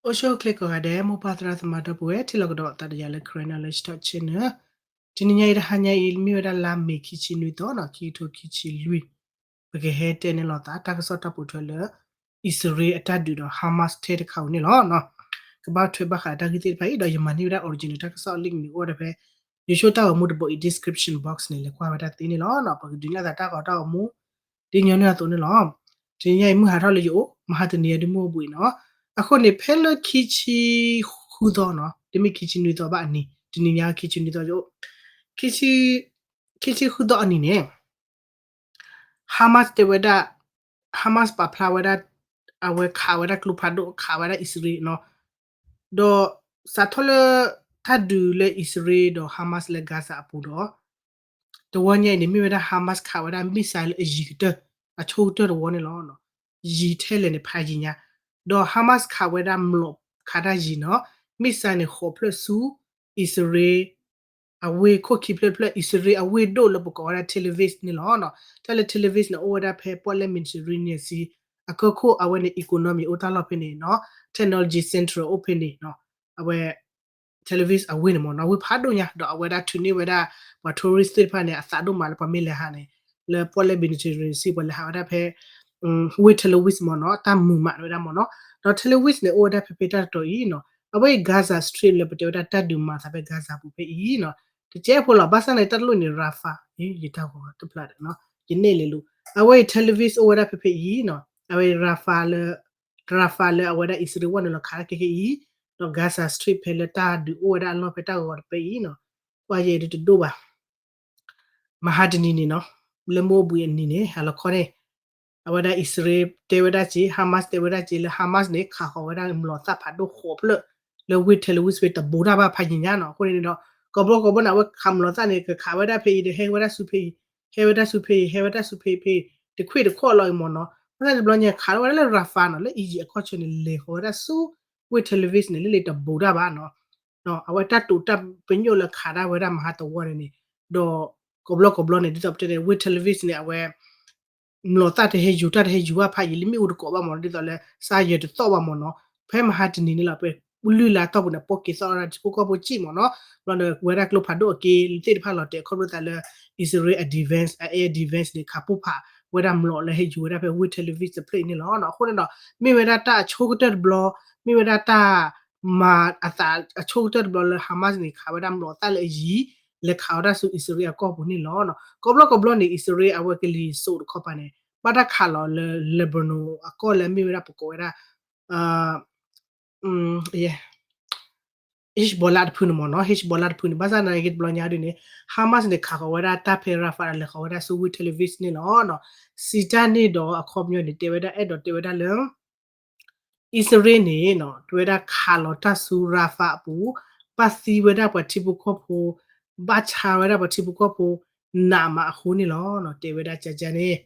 အိၣ်ဆူၣ်အိၣ်ချ့ကိးဂၤဒဲး မိၢ်ပၢ်သရၣ်သမါဒီပုၢ်ဝဲၢ် ထံၣ်လိာ်ကဒီးသးဒီးယၤလၢ Karen Knowledge Talk Channel. တနံၤညါအံၤတဟါညါအံၤ မ့ၢ်ဝဲဒၣ်လါမ့ၤခံဆံနွံသီနီၤ ခံကထိခံဆံလွံၢ်, ပကဟဲတဲန့ၢ်လိာ်သး တၢ်ကစီၣ်တၢ်ပိာ်ထွဲလၢ အံၣ်စရ့လးအတၢ်ဒုးဒီး Hamas ထဲတခါဧိၤန့ၣ်လီၤ. ကဘၣ်ထွဲဘၣ်ဃးတၢ်ဂ့ၢ်သ့ၣ်တဖၣ်အံၤ ဒီးယမၤန့ၢ်ဝဲဒၣ် original တၢ်ကစီၣ် link န့ၣ် အိၣ်ဝဲဒၣ်ဖဲ ယဆိၣ်တၢ်ဂီၤမူတဘိအံၤ description box န့ၣ် လဲၤကွၢ်ဝဲဒၣ်သ့န့ၣ်လီၤ. ပကဒုးနဲၣ်သးတၢ်ဂီၤတၢ်ဂီၤမူ ဒ်ညီနုၢ်အသိးန့ၣ်လီၤ. တနံၤညါအံၤမုၢ်ဟးထီၣ်လၢယအိၣ် မဟါတနံၤအံၤဒုးမုၢ်အိၣ်ဘှံးနီၤ. အဃိန့ၣ် ဖဲလၢခံဆံဃုသီနီၤ တမ့ၢ်ခံဆံနွံသီဘၣ်အနံၤ တနံၤညါခံဆံနွံသီယအိၣ် ခံဆံဃုသီအနံၤန့ၣ် Hamas တဲဝဲဒၣ် Hamas ပာ်ဖျါဝဲဒၣ် အဝဲခးဝဲဒၣ်ကျိဖးဒိၣ် ခးဝဲဒၣ်အံၣ်စရ့လးနီၤ. ဒီးစးထီၣ်လၢ တၢ်ဒုးလၢအံၣ်စရ့လးဒီး Hamas လၢ Gaza အပူၤဒီး တဝီညါအံၤန့ၣ် မ့ၢ်ဝဲဒၣ် Hamas ခးဝဲဒၣ် missile လၢအယံၤကတၢၢ် အဆိကတၢၢ်တဝီန့ၣ်လီၤ. ယံၤထဲလဲၣ်န့ၣ် ဖးယံၤညါ ဒီး Hamas ခးဝဲဒၣ်မျိာ်ခးတၢ်ယံၤနီၤ missile န့ၣ် ဃိးဖျၢၣ်ဆူ အံၣ်စရ့လး အဝ့ၢ်ခိၣ်ခံဖျၢၣ်တဖျၢၣ် အံၣ်စရ့လးအဝ့ၢ်ဒိၣ်လၢပကိးဝဲဒၣ် Tel Aviv န့ၣ်လီၤ. တၢ်လၢ Tel Aviv န့ၣ် အိၣ်ဝဲဒၣ်ဖဲပီၣ်လဲၣ် Mediterranean Sea အကီၢ်ခိၣ် အဝဲန့ၣ် economy အိၣ်တၢ်လီၢ်ဖဲန့ၣ်နီၤ technology center အိၣ်ဖဲန့ၣ်နီၤ အဝဲ Tel Aviv အဝ့ၢ်န့ၣ်မ့ၢ်နီၤ ဝ့ၢ်ဖးဒိၣ်ညါ ဒီးအဝဲဒၣ်ထုးန့ၢ်ဝဲဒၣ် ပှၤ tourist သ့ၣ်တဖၣ်န့ၣ် အသးဒိၣ်မးလၢပှၤမ့ၢ်လဲၤဟးန့ၣ် လၢပီၣ်လဲၣ် Mediterranean Sea ပှၤလဲၤဟးဝဲဒၣ်ဖဲ ဝ့ၢ် Tel Aviv မ့ၢ်နီၤ တၢ်မုာ်မးဝဲဒၣ်မ့ၢ်နီၤ ဒီး Tel Aviv န့ၣ် အိၣ်ဝဲဒၣ်ဖဲဖဲတၢ်တတီၤအံၤနီၤ အဝဲအံၤ Gaza Strip လၢပတဲဝဲဒၣ်တၢ်ဒုးမၤသးဖဲ Gaza ပူၤဖဲအံၤနီၤ တကဲဖိလီၤ ဘၣ်ဆၣ်န့ၣ် တၢ်တလိၣ်န့ၣ် Rafah ယတၢ်ဂီၤတဖျါဒီး ယနဲၣ်လဲၤလိၤ အဝဲအံၤ Tel Aviv အိၣ်ဝဲဒၣ်ဖဲဖဲအံၤနီၤ အဝဲ Rafah လၢ Rafah လၢအဝဲဒၣ်အံၣ်စရ့လးဝဲနုာ်လီၤခးတၢ်ခဲခဲအံၤ ဒီး Gaza Strip ဖဲလၢတၢ်ဒုးအိၣ်ဝဲဒၣ်အလီၢ်ဖဲတၢ်ဂီၤတဖဲအံၤနီၤ ကွၢ်ယဲအံၤဒုးတဒိၣ်ဘၣ် မဟါတနံၤန့ၣ်နီၤ လၢမုၢ်အိၣ်ဘှံးအနံၤန့ၣ် အလီခီန့ၣ် အဝဲဒၣ်အံၣ်စရ့လးတဲဝဲဒၣ်က့ၤ Hamas တဲဝဲဒၣ်က့ၤလၢ Hamas န့ၣ် ခးဃီၤဝဲဒၣ်မျိာ်သၣ်ဖးဒိၣ်ဃိးဖျၢၣ် လၢဝ့ၢ် Tel Aviv ဖဲတဘူးတၢ်ဘၣ်ဖးယံၤညါနီၤ အဃိန့ၣ်ဒီး ကိးဘျီကိးဘျီန့ၣ် အဝဲခးမျိာ်သၣ်န့ၣ် ကခးဝဲဒၣ်ဖဲအံၤဒီး ဟဲဝဲဒၣ်ဆူဖဲအံၤ ဟဲဝဲဒၣ်ဆူဖဲအံၤ ဟဲဝဲဒၣ်ဆူဖဲအံၤဖဲအံၤ တခွ့ၣ်တခီၣ်လီၤအံၤမ့ၢ်နီၤ ဘၣ်ဆၣ်တဘျီညါခးထီၣ်ဝဲဒၣ်လၢ Rafah နီၤ လၢ Egypt အကီၢ်ဆၢန့ၣ် လဲၤဃီၤဝဲဒၣ်ဆူ ဝ့ၢ် Tel Aviv န့ၣ် လၢလံာ်တဘူးတၢ်ဘၣ်နီၤ အဝဲတၢ်တိာ်တၢ်ပညိၣ်လၢခးဒၣ်ဝဲဒၣ်မဟါတဝီန့ၣ်န့ၣ် ဒီး ကိးဘျီကိးဘျီန့ၣ် ဒ်သိးပတဲန့ၣ် ဝ့ၢ် Tel Aviv န့ၣ် အဝဲ မျိာ်သၣ်တဟဲယူၤ တၢ်တဟဲယူၤဘၣ်ဖးယံၤ လၢမ့ၣ်အူတကိးဘၣ်မ့ၢ်နီၤ ဒ်သိးလၢ စါယဲၤတသီၣ်ဘၣ်မ့ၢ်နီၤ ဖဲမဟါတနံၤန့ၣ်လီၤ ပလုၢ်လၢ်တီၢ်ပူၤန့ၣ် ပိၢ်က့ၤသီၣ်ဒၣ်ထံဖိကီၢ်ဖိကံၣ်မ့ၢ်နီၤ ဘျီန့ၣ် ဝဲဒၣ်ကျိဖးဒိၣ်အက့သ့ၣ်တဖၣ်လီၤတဲာ် ခီဖျိသးလၢ အံၣ်စရ့လးအ defense အ air defense န့ၣ် ခးပိၢ်ဖးဝဲဒၣ်မျိာ်လၢဟဲယူၤဝဲဒၣ်ဖဲဝ့ၢ် Tel Aviv တဖျၢၣ်အံၤန့ၣ်လီၤ. အဃိန့ၣ်ဒီး မ့ၢ်ဝဲဒၣ်တၢ်အဆိကတၢၢ်တဘျီ မ့ၢ်ဝဲဒၣ်တၢ် မၤအသးအဆိကတၢၢ်တဘျီလၢ Hamas န့ၣ် ခးဝဲဒၣ်မျိာ်သၣ်လၢအယံၤ လဲၤခးဝဲဒၣ်ဆူအံၣ်စရ့လးအကီၢ်ပူၤန့ၣ်လီၤ. ကိးဘျီကိးဘျီန့ၣ် အံၣ်စရ့လးအဝဲကလံၤစိးတခီပၤန့ၣ် ဘၣ်တၢ်ခးလီၤလၢ Lebanon အကီၢ်လၢအမ့ၢ်ဝဲဒၣ်ပကိးဝဲဒၣ် Hezbollah တဖုန့ၣ်မ့ၢ်နီၤ Hezbollah တဖုန့ၣ် ဘၣ်ဆၣ်သနာ်က့တဘျီညါဒ်န့ၣ် Hamas န့ၣ် ခးဃီၤဝဲဒၣ်တၢ်ဖဲ Rafah ဒီးလဲၤဃီၤဝဲဒၣ်ဆူဝ့ၢ် Tel Aviv န့ၣ်လီၤ. စံးတၢ်န့ၣ်ဒီးအခီပညီန့ၣ် တဲဝဲဒၣ်အဲၣ်ဒိးတဲဝဲဒၣ်လၢ အံၣ်စရ့လးန့ၣ် တဲဝဲဒၣ်ခးလီၤတၢ်ဆူ Rafah အပူၤ ဘၣ်သံဝဲဒၣ်ပှၤထံဖိကီၢ်ဖိ ဘၣ်ဆါဝဲဒၣ်ပှၤထံဖိကီၢ်ဖိ နးမးအဃိန့ၣ်လီၤ. တဲဝဲဒၣ်ကကန့ၣ်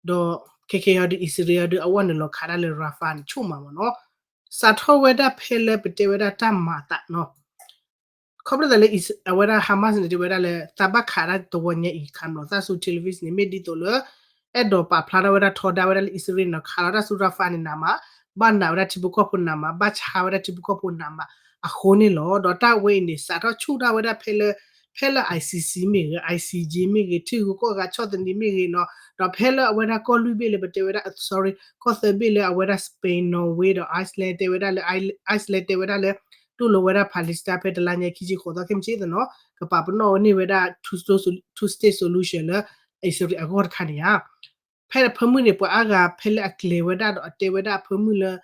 ဒီးခဲခဲအံၤဒုး အံၣ်စရ့လးအံၤဒုး အဝဲနုာ်လီၤခးတၢ်လၢ Rafah န့ၣ် ဆိကမိၣ်မ့ၢ်နီၤ စးထီၣ်ဝဲဒၣ်ဖဲလၢပတဲဝဲဒၣ်တၢ်မၤအသးနီၤ ခီဖျိသးလၢ အဝဲဒၣ် Hamas န့ၣ် တဲဝဲဒၣ်လၢ သးဘၣ်ခးတၢ်တဝီညါအံၤ ခးမျိာ်သၣ်ဆူ Tel Aviv န့ၣ် မ့ၢ်ဒ်သိးလၢ အဲၣ်ဒိးပာ်ဖျါထီၣ်ဝဲဒၣ်ထီဒါဝဲဒၣ်လၢ အံၣ်စရ့လးန့ၣ် ခးလီၤတၢ်ဆူ Rafah န့ၣ်နးမး ဘၣ်နးဝဲဒၣ်ထံဖိကီၢ်ဖိနးမး ဘၣ်ဆါဝဲဒၣ်ထံဖိကီၢ်ဖိနးမး အဃိန့ၣ်လီၤ. ဒီးတၢ်ဝဲအံၤန့ၣ် စးထီၣ်ဆူၣ်ထီၣ်ဝဲဒၣ်ဖဲလၢ ဖဲလၢ ICC မ့ၢ်ဂ့ၤ ICJ မ့ၢ်ဂ့ၤ ထံဂုၤကီၢ်ဂၤဆီၣ်သနံးမ့ၢ်ဂ့ၤနီၤ ဒီးဖဲလၢအဝဲဒၣ်ကီၢ်လွံၢ်ဘ့ၣ်လၢပတဲဝဲဒၣ် sorry ကီၢ်သၢဘ့ၣ်လၢအဝဲဒၣ် Spain Norway ဒီး Iceland တဲဝဲဒၣ်လၢ Iceland တဲဝဲဒၣ်လၢ တူၢ်လိာ်ဝဲဒၣ် Palestine ဖဲတလါညါခံဆံဃိးသီ ခဲမုၢ်ဆ့ၣ်သနီၤ ကပာ်ပနီၣ်ဝဲန့ၢ်ဝဲဒၣ် two state solution လၢ အံၣ်စရ့လးအဂီၢ်တခါန့ၣ်ဧါ ဖဲအဖၢမုၢ်န့ၣ် ပှၤအါဂၤဖဲလၢအကျဲၤဝဲဒၣ်ဒီးအတဲဝဲဒၣ်အဖၢမုၢ်လၢ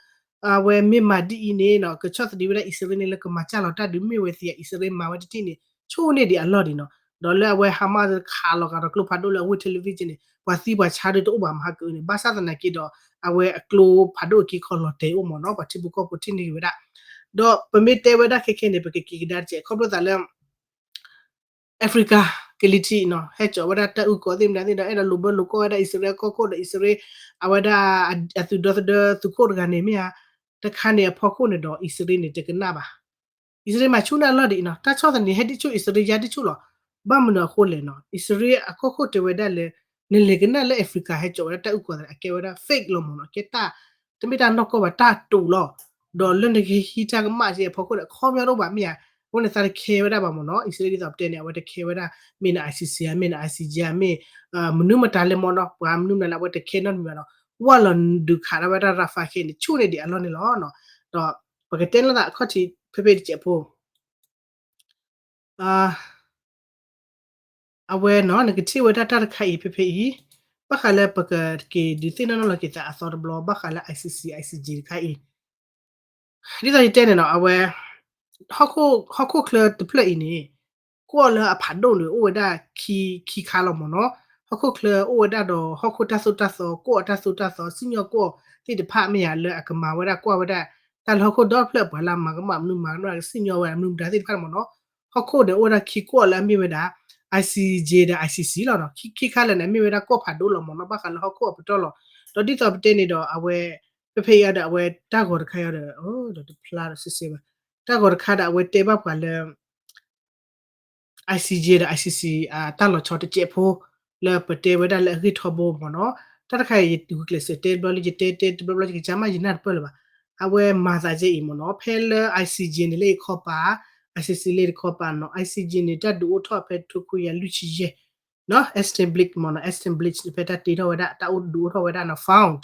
အဝဲမ့ၢ်မၤဒ်အံၤန့ၣ်နီၤ ကဆီၣ်သနံးဝဲဒၣ်အံၣ်စရ့လးန့ၣ်လၢကမၤစၢ်လီၤတၢ်ဒုးမ့ၢ်ဝဲသ့ဧါ အံၣ်စရ့လးမၤဝဲတထံၣ်န့ၣ် ဆိၣ်န့ၢ်ဒံးအလီၢ်ဒံးနီၤ ဒီးလၢအဝဲ Hamas ခးလီၤဂာ်ဒီးကျိဖးဒိၣ်လၢအဝ့ၢ် Tel Aviv န့ၣ် ပှၤသံပှၤဆါဒုးတအိၣ်ဘၣ်မဟါကအုန့ၣ် ဘၣ်ဆၣ်သနာ်က့ဒီး အဝဲအကျိဖးဒိၣ်အက့ခီလီၤတဲာ်အိၣ်မ့ၢ်နီၤ ပှၤထံဖိကီၢ်ဖိထံၣ်န့ၢ်ဝဲဒၣ် ဒီးပမ့ၢ်တဲဝဲဒၣ်ခဲခဲန့ၣ် ပကက့ၤကဒါတကဲး ခီဖျိသးလၢ Africa ကလံၤထံးနီၤ ဟဲကၠီၤဝဲဒၣ်တၢ်အုၣ်ကီၤသ့ၣ်မနုၤသ့ၣ်ဒီး အဲၣ်ဒိးလိာ်ဘၢလိာ်ကီၢ်ဝဲဒၣ်အံၣ်စရ့လးအကီၢ်ခိၣ်ဒီးအံၣ်စရ့လး အဝဲဒၣ်အသုးဒီသဒၢသုးခိၣ်တဂၤန့ၣ်မ့ၢ်ဧါ တခါန့ၣ်အဖီခိၣ်န့ၣ်ဒီး အံၣ်စရ့လးန့ၣ် တကနၣ်ဘၣ် အံၣ်စရ့လးမၤဆူၣ်န့ၢ်အလီၢ်ဒံးနီၤ တၢ်ဆီၣ်သနံးဟဲဒ်ဆိၣ် အံၣ်စရ့လးယါဒ်ဆိၣ်လီၤ. ဘၣ်မနုၤအဃိလဲၣ်နီၤ အံၣ်စရ့လးအကီၢ်ခိၣ်တဲဝဲဒၣ်လၢ နလဲၤကနၣ်လၢ Africa ဟဲကၠီၤဝဲဒၣ်တၢ်အုၣ်ကီၤသး အကဲဝဲဒၣ် fake လီၤမ့ၢ်နီၤ ကဲတၢ် တမ့ၢ်တၢ်နီၢ်ကီၢ်ဘၣ် တၢ်တိာ်လီၤ ဒီးလၢနကဟံးတၢ်ကမၣ်က့အဖီခိၣ်ဒီး အခီပညီတအိၣ်ဘၣ်မ့ၢ်ဧါ. အဃိန့ၣ် သးတခဲဝဲဒၣ်ဘၣ်မ့ၢ်နီၤ. အံၣ်စရ့လးဒ်သိးပတဲန့ၣ် အဝဲတခဲဝဲဒၣ် မ့ၢ်န I C C ဧါ မ့ၢ်န I C J ဧါ မ့ၢ် မနုၤမတၤလဲၣ်မ့ၢ်နီၤ, ပှၤမနုၤမတၤလဲၣ် အဝဲတခဲနီတမံၤဘၣ်နီၤ. ဝဲလီၤဒုးခးဒၣ်ဝဲဒၣ် Rafah ခဲအံၤန့ၣ် ဆူၣ်န့ၢ်ဒံးအလီၢ်န့ၣ်လီၤ. ဒီးပကတဲလီၤသးအခီၣ်ထံးဖဲဖဲတစဲးဖိ အဝဲနီၤ နကထံၣ်ဝဲဒၣ်တၢ်တခါအံၤဖဲဖဲအံၤ, ဘၣ်ဃးလၢပကက့ၤဒုးသ့ၣ်နီၣ်နီၣ်လီၤက့ၤသးအသီတဘျီ ဘၣ်ဃးလၢ I C C I C J တခါအံၤ, ဒ်သိးယတဲန့ၣ်နီၤ အဝဲ ဟီၣ်ခိၣ်ချၢတဖျၢၣ်အံၤန့ၣ် ကွီၢ်လၢအဖးဒိၣ်န့ၣ် အိၣ်ဝဲဒၣ်ခံခါလီၤမ့ၢ်နီၤ. ဟီၣ်ခိၣ်ချၢအိၣ်ဝဲဒၣ်ဒီးဟီၣ်ခိၣ်တၢ်သိၣ်တၢ်သီ ကွီၢ်အတၢ်သိၣ်တၢ်သီ စံၣ်ညီၣ်ကွီၢ်သ့ၣ်တဖၣ်မ့ၢ်ဧါ လၢအကမၤဝဲဒၣ်ကွၢ်ဝဲဒၣ် တၢ်လၢဟီၣ်ခိၣ်ဒီဖျၢၣ် ပှၤလၢအမၤကမၣ်မနုၤမၤကမၣ် ကစံၣ်ညီၣ်ဝဲဒၣ်မနုၤမတၤသ့ၣ်တဖၣ်မ့ၢ်နီၤ. ဟီၣ်ခိၣ်န့ၣ်အိၣ်ဝဲဒၣ်ခံကွီၢ်လၢအမ့ၢ်ဝဲဒၣ် I C J ဒီး I C C လီၤနီၤ. ခံခါလၢာ်န့ၣ် အမ့ၢ်ဝဲဒၣ်ကွီၢ်ဖးဒိၣ်လီၤမ့ၢ်နီၤ ဘၣ်ဃးလၢဟီၣ်ခိၣ်အပတီၢ်လီၤ. ဒီးဒ်သိးပတဲန့ၣ်ဒီး အဝဲ ဖဲဖဲအံၤဒီး အဝဲတၢ်ဂီၤတခါအံၤဒီး ဒီးတဖျါဒီးစ့စ့ဘၣ် တၢ်ဂီၤတခါဒီး အဝဲတဲဘၣ်ပှၤလၢ I C J ဒီး I C C တၢ်လီၤဆီတစဲးဖိ လၢပတဲဝဲဒၣ်လၢအဂ့ၢ်ထီဘိမ့ၢ်နီၤ. တၢ်တခါအံၤ ယဂုာ်ကျဲးစၢးတဲတဘျီလၢ ယတဲတဲတဘျီဘျီ ယကစၢ်မးယနၢ်တပၢၢ်လၢၤဘၣ်. အဝဲမၤသးကဲအံၤမ့ၢ်နီၤ ဖဲလၢ I C J န့ၣ်လၢယခီပၤ I C C လၢယတခီပၤနီၤ. I C J န့ၣ် တၢ်ဒုးအိၣ်ထီၣ်ဖဲထိခွံကယၤလွံၢ်ဆံယဲၢ် နီၤ Eastern Bloc မ့ၢ်နီၤ Eastern Bloc န့ၣ် ဖဲတၢ်တ့ထီၣ်ဝဲဒၣ် တၢ်အိၣ်ဒုးအိၣ်ထီၣ်ဝဲဒၣ်နီၤ found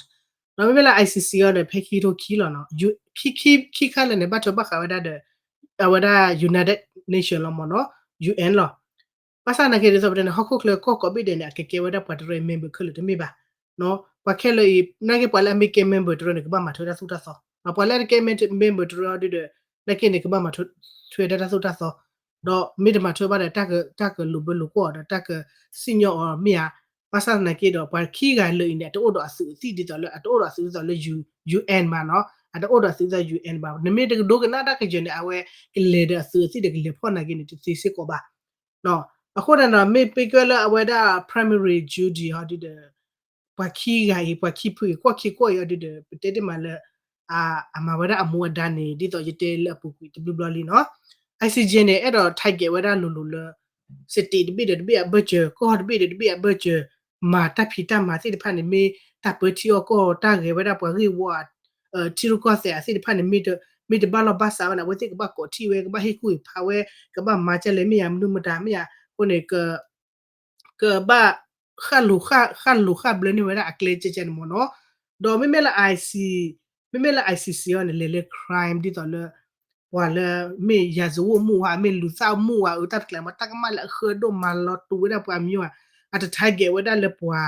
ဒီးမ့မ့ၢ်လၢ I C C အံၤန့ၣ် ဖဲခံကထိခံလီၤနီၤ. ခံ ခံ ခံခါလၢာ်န့ၣ် ဘၣ်ထွဲဘၣ်ဃးဝဲဒၣ်ဒီး အဝဲဒၣ် United Nation လီၤမ့ၢ်နီၤ U N လီၤ. ဘၣ်ဆၣ်သနာ်က့ဒ်သိးပတဲန့ၣ် ဟီၣ်ခိၣ်ချၢကီၢ်ကိးဘ့ၣ်ဒဲးန့ၣ် အကကဲဝဲဒၣ်ပှၤတရၢ member ခဲလၢာ်တမ့ၢ်ဘၣ်. ပှၤခဲလၢာ်အံၤ သနာ်က့ပှၤလၢအမ့ၢ်ကဲ member တရၢန့ၣ် ကဘၣ်မၤထွဲတၢ်သိၣ်တၢ်သီ ပှၤလၢအတကဲ member တရၢအီၤဒုဒီး သနာ်က့န့ၣ် ကဘၣ်မၤထွဲဒၣ်တၢ်သိၣ်တၢ်သီ ဒီးမ့ၢ်တမၤထွဲဘၣ်ဒီး တၢ်ကလိာ်ဘၢလိာ်ကွီၢ်အီၤဒီး တၢ်ကစံၣ်ညီၣ်အီၤမ့ၢ်ဧါ. ဘၣ်ဆၣ်သနာ်က့ဒီး ပှၤခံဂၤလၢာ်အံၤန့ၣ် အတအိၣ်ဒီးအသုးအသံၣ်ဒ်သိးလၢ အတအိၣ်ဒီးအသုးဒ်သိးလၢ U N ဘၣ်နီၤ အတအိၣ်ဒီးအသုးဒ်သိး U N ဘၣ်. နမ့ၢ်တကဒိကနၣ်တၢ်ကယၢၤန့ၣ် အဝဲကလဲၤဒီးအသုးအသံၣ်ဒီးကလဲၤဖီၣ်နာ်က့န့ၣ် တသ့စ့ၢ်ကီးဘၣ်. အဃိန့ၣ်ဒီး မ့ၢ်ပ့ၤကဲလၢအဝဲဒၣ် primary duty ဟီဒုဒီး ပှၤခံဂၤအံၤ ပှၤခံဖုအံၤ ကွီၢ်ခံကွီၢ်အံၤအီၤဒုဒီး ပတဲတ့ၢ်မးလၢ အမၤဝဲဒၣ်အမူအဒါန့ၣ် ဒ်သိးယတဲလၢအပူၤကွံာ်တဘျီဘျီလံနီၤ. I C J န့ၣ် အဲၣ်ဒိး target ဝဲဒၣ်လိၤလိၤလၢ state တဘ့ၣ်ဒီးတဘ့ၣ်အဘၢၣ်စၢၤ ကီၢ်တဘ့ၣ်ဒီးတဘ့ၣ်အဘၢၣ်စၢၤ မၤတၢ်ဖံးတၢ်မၤသ့ၣ်တဖၣ်န့ၣ် မ့ၢ်တၢ်ပၢထံအီၣ်ကီၢ် တၢ်ဂဲၤဝဲဒၣ်ပှၤဂ့ၢ်ဝီ ထံရူၢ်ကီၢ်သဲးအသ့ၣ်တဖၣ်န့ၣ် မ့ၢ်တဘၣ်လီၢ်ဘၣ်စးဘၣ်န့ၣ် အဝဲသ့ၣ်ကဘၣ်ကိးထီၣ်ဝဲ ကဘၣ်ဟ့ၣ်ကူၣ်ဟ့ၣ်ဖးဝဲ ကဘၣ်မၤကလဲၣ်မ့ၢ်ဧါ မနုၤမတၤမ့ၢ်ဧါ အဃိန့ၣ် ကဘၣ် ဃၣ်လိာ်ဃၣ်လိာ်ဃၣ်ဘျၢန့ၢ်ဝဲဒၣ်အကျဲကဲကဲန့ၣ်မ့ၢ်နီၤ. ဒီးမ့မ့ၢ်လၢ I C မ့မ့ၢ်လၢ I C C အံၤန့ၣ် လဲၤလၢ crime ဒ်သိးလၢ ပှၤလၢ မ့ၢ် ရာဇဝတ်မှု ဧါ မ့ၢ်လူၤသၣ်မူၣ် ဧါ အတၢ်တကျဲၤမ့ၢ် တၢ်ကမၣ်လၢအဃၢဒိၣ်မၤလီၤတူာ်ဝဲဒၣ်ပှၤမံၤဧါ အတ target ဝဲဒၣ်လၢပှၤ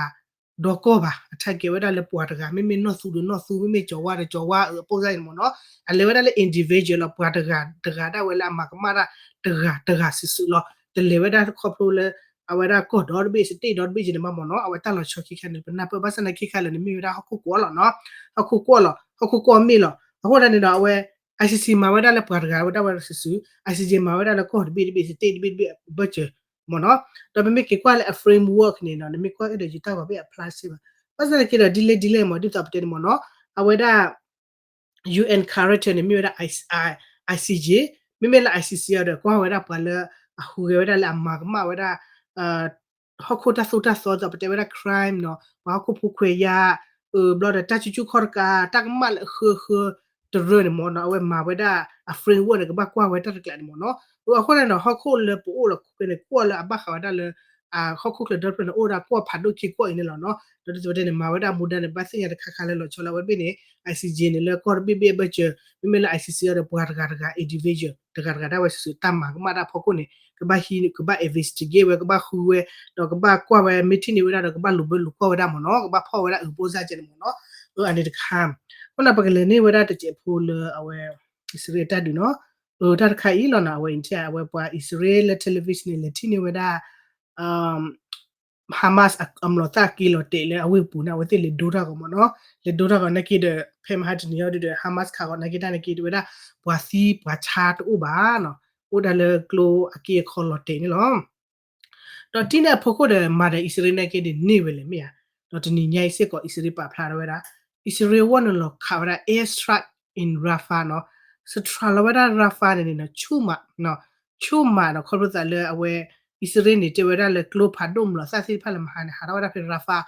ဒီကီၢ်ဘၣ် အ target ဝဲဒၣ်လၢပှၤတဂၤ မ့မ့ၢ်နီၢ်သူဒီးနီၢ်သူ မ့မ့ၢ်ကၠီၤဝါဒီးကၠီၤဝါ အ အပိၢ်စၢ်န့ၣ်မ့ၢ်နီၤ. အလဲၤဝဲဒၣ်လၢ individual လီၤ ပှၤတဂၤတဂၤဒၣ်ဝဲလၢအမၤကမၣ်တၢ်တဂၤတဂၤစုာ်စုာ်လီၤ. တလဲၤဝဲဒၣ်ခီဖျိလၢ အဝဲဒၣ်ကီၢ်ဒီတဘ့ၣ် state ဒီတဘ့ၣ်ကဲန့ၣ်မ့ၢ်နီၤ. အဝဲတၢ်လီၤဆီခံခါန့ၣ် ပနၢ်ပၢၢ်ဘၣ်ဆၣ်သနာ်က့ခံခါလၢာ်န့ၣ် မ့ၢ်ဝဲဒၣ်ဟီၣ်ခိၣ်ကွီၢ်လီၤနီၤ. ဟီၣ်ခိၣ်ကွီၢ်လီၤ ဟီၣ်ခိၣ်ကွီၢ်မ့ၢ်လီၤ. အဃိသတးန့ၣ်ဒီး အဝဲ I C C မၤဝဲဒၣ်လၢပှၤတဂၤဝဲဒၣ်ဝဲစုာ်စုာ် I C J မၤဝဲဒၣ်လၢကီၢ်တဘ့ၣ်တဘ့ၣ် state တဘ့ၣ်တဘ့ၣ်အဘၢၣ်စၢၤမ့ၢ်နီၤ. ဒီးပမ့ၢ်က့ၤကွၢ်လၢအ framework န့ၣ်နီၤ နမ့ၢ်ကွၢ်အဲၣ်ဒိးယတၢ်ဂီၤဘ့ၣ်အ plan စ့ၢ်ဘၣ်. ဘၣ်ဆၣ်သနာ်က့ဒီး ဒ်လဲၣ်ဒ်လဲၣ်မ့ၢ် ဒ်သိးပတဲန့ၣ်မ့ၢ်နီၤ အဝဲဒၣ် U N character န့ၣ် မ့ၢ်ဝဲဒၣ် I C J မ့မ့ၢ်လၢ I C C အံၤဒီး ကွၢ်ဝဲဒၣ်ပှၤလၢအဟူးဂဲၤဝဲဒၣ်လၢအမၤကမၣ်ဝဲဒၣ် ဟီၣ်ခိၣ်တၢ်သိၣ်တၢ်သီ ဒ်သိးပတဲဝဲဒၣ် crime နီၤ ပှၤဟီၣ်ခိၣ်ဖိခွဲးယာ် အဘျီဒီးတၢ်ကူၣ်ကူၣ်ခီၣ်တကး တၢ်ကမၣ်လၢအဃၢဃၢတရၢန့ၣ်မ့ၢ်နီၤ အဝဲမၤဝဲဒၣ်အ framework န့ၣ် ကဘၣ်ကွၢ်ဝဲတၢ်တကျးန့ၣ်မ့ၢ်နီၤ. အဃိန့ၣ်ဒီး ဟီၣ်ခိၣ်လၢပအိၣ်လီၤခူၣ်န့ၣ် ကွၢ်လၢအဘၣ်ဃးဝဲဒၣ်လၢ ဟီၣ်ခိၣ်ချၢဒီဖျၢၣ်န့ၣ် အိၣ်ဝဲဒၣ်ကွီၢ်ဖးဒိၣ်ခံကွီၢ်အံၤန့ၣ်လီၤနီၤ. ဒီးဒ်သိးပတဲန့ၣ် မၤဝဲဒၣ်မူဒါန့ၣ် ဘၣ်သ့ၣ်ညါတခါခါလၢလီၤဆီလၢအဝဲတဘ့ၣ်န့ၣ် I C J န့ၣ် လၢကီၢ်တဘ့ၣ်ဘ့ၣ်အဘၢၣ်စၢၤ မ့မ့ၢ်လၢ I C C အံၤဒီး ပှၤတဂၤတဂၤ individual တဂၤတဂၤဒၣ်ဝဲစုာ်စုာ် တၢ်မၤကမၣ်တၢ်ဖီခိၣ်န့ၣ် ကဘၣ်ဟံး ကဘၣ် investigate ဝဲ ကဘၣ်ဃုဝဲ ဒီးကဘၣ်ကွၢ်ဝဲ မ့ၢ်ထံၣ်န့ၢ်ဝဲဒၣ်ဒီး ကဘၣ်လူၤဘၢလူၤကွီၢ်ဝဲဒၣ်မ့ၢ်နီၤ ကဘၣ်ဖီၣ်ဝဲဒၣ်အုးပိၢ်စၢ်ကဲန့ၣ်မ့ၢ်နီၤ. အန့ၣ်တခါ အဃိန့ၣ် ပကလဲၤန့ၢ်ဝဲဒၣ်တစဲးဖိလၢအဝဲ အံၣ်စရ့လးတၢ်ဒုးနီၤ. တၢ်တခါအံၤလီၤနီၤ အဝဲအံၤ အဝဲပှၤအံၣ်စရ့လးလၢ television န့ၣ် လဲၤထံၣ်န့ၢ်ဝဲဒၣ် Hamas အမျိာ်သၣ်က့ၤလီၤတဲာ်လၢအဝ့ၢ်ပူၤန့ၣ် အဝဲသ့ၣ်လဲၤဒိတၢ်ဂီၤမ့ၢ်နီၤ. လဲၤဒိတၢ်ဂီၤနာ်က့ဒီး ဖဲမဟါတနံၤအံၤဒီး Hamas ခးဂီၤနာ်က့တၢ်နာ်က့ တဲဝဲဒၣ် ပှၤသံပှၤဆါတအိၣ်ဘၣ်နီၤ. အိၣ်ဒၣ်လၢကျိအက့အခီလီၤတဲာ်န့ၣ်လီၤ. ဒီးတၢ်န့ၣ်အဖီခိၣ်ဒီး မၤဒီးအံၣ်စရ့လးနာ်က့ဒီးန့ၢ်ဝဲလဲၣ်မ့ၢ်ဧါ. ဒီးတနံၤညါအံၤစ့ၢ်ကီး အံၣ်စရ့လးပာ်ဖျါထီၣ်ဝဲဒၣ် အံၣ်စရ့လးဝဲန့ၣ်လီၤခးဝဲဒၣ် airstrike in Rafah နီၤ. စထြၤလီၤဝဲဒၣ် Rafah န့ၣ်န့ၣ်နီၤ ဆူၣ်မး ဆူၣ်မးဒီး ခီဖျိသးလၢအဝဲ အံၣ်စရ့လးန့ၣ် တဲဝဲဒၣ်လၢကျိဖးဒိၣ်မျိာ်သၣ်သ့ၣ်တဖၣ်လၢမဟါန့ၣ် ဟးထီၣ်ဝဲဒၣ်ဖဲ Rafah